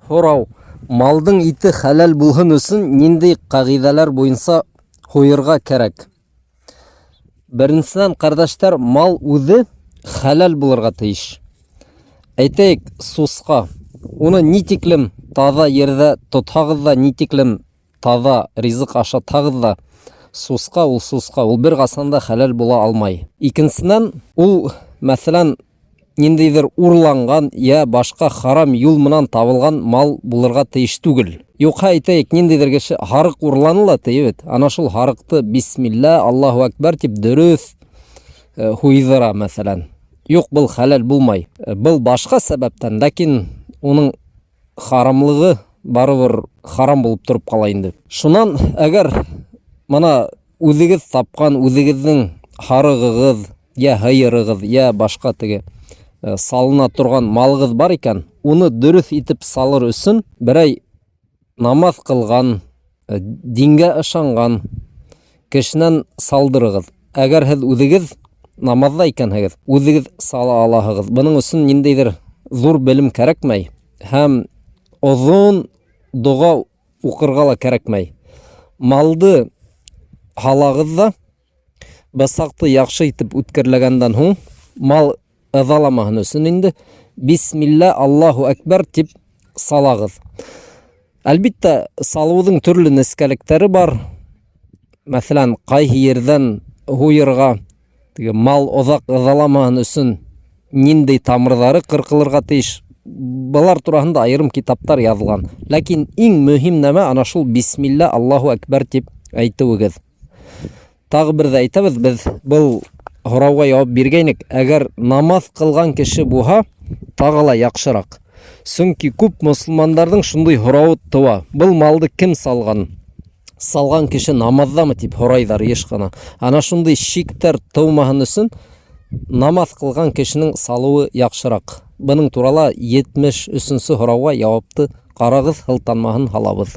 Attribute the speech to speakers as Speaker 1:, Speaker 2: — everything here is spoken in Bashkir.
Speaker 1: Һорау, Малдың ите хәләл булһын өсөн ниндәй ҡағиҙәләр буйынса һуйырға кәрәк? Беренсенән, ҡәрҙәштәр, мал үҙе хәләл булырға тейеш. Әйтәйек, сусҡа. Уны ни тиклем таҙа ерҙә тотһағыҙ ҙа, ни тиклем таҙа ризыҡ ашатһағыҙ ҙа, сусҡа ул сусҡа, ул бер ҡасан да хәләл була алмай. Икенсенән, ул, мәҫәлән, ниндәйҙер урланған йә башҡа харам юл менән табылған мал булырға тейеш түгел. Юҡһа, әйтәйек, ниндәйҙер кеше һарыҡ урланы ла ти бит, ана шул һарыҡты бисмилла, Аллаһу әкбәр тип дөрөҫ э, һуйҙыра, мәҫәлән. Юҡ, был хәләл булмай. Э, был башҡа сәбәптән, ләкин уның харамлығы барыбер харам булып тороп ҡала инде. Шунан, әгәр мына үҙегеҙ тапҡан үҙегеҙҙең һарығығыҙ, йә һыйырығыҙ, йә башҡа теге э, салына торған малығыҙ бар икән, уны дөрөҫ итеп салыр өсөн берәй намаҙ ҡылған, э, дингә ышанған кешенән салдырығыҙ. Әгәр һеҙ үҙегеҙ намаҙҙа икәнһегеҙ, үҙегеҙ сала алаһығыҙ. Бының өсөн ниндәйҙер ҙур белем кәрәкмәй һәм оҙон доға уҡырға ла кәрәкмәй. Малды һалағыҙ ҙа, бысаҡты яҡшы итеп үткерләгәндән һуң, мал ыҙаламаһын өсөн инде, бисмилла, Аллаһу әкбәр тип салағыҙ. Әлбиттә, салыуҙың төрлө нескәлектәре бар. Мәҫәлән, ҡайһы ерҙән һуйырға, теге мал оҙаҡ ыҙаламаһын өсөн ниндәй тамырҙары ҡырҡылырға тейеш. Былар тураһында айырым китаптар яҙылған. Ләкин иң мөһим нәмә ана шул бисмилла, Аллаһу әкбәр тип әйтеүегеҙ. Тағы бер ҙә әйтәбеҙ, беҙ был һорауға яуап биргәйнек. Әгәр намаҙ ҡылған кеше булһа, тағы ла яҡшыраҡ. Сөнки күп мосолмандарҙың шундай һорауы тыуа. Был малды кем салған? Салған кеше намаҙҙамы тип һорайҙар йыш ҡына. Ана шундай шиктәр тыумаһын өсөн намаҙ ҡылған кешенең салыуы яҡшыраҡ. Бының турала 73-нсе һорауға яуапты ҡарағыҙ, һылтанмаһын һалабыҙ.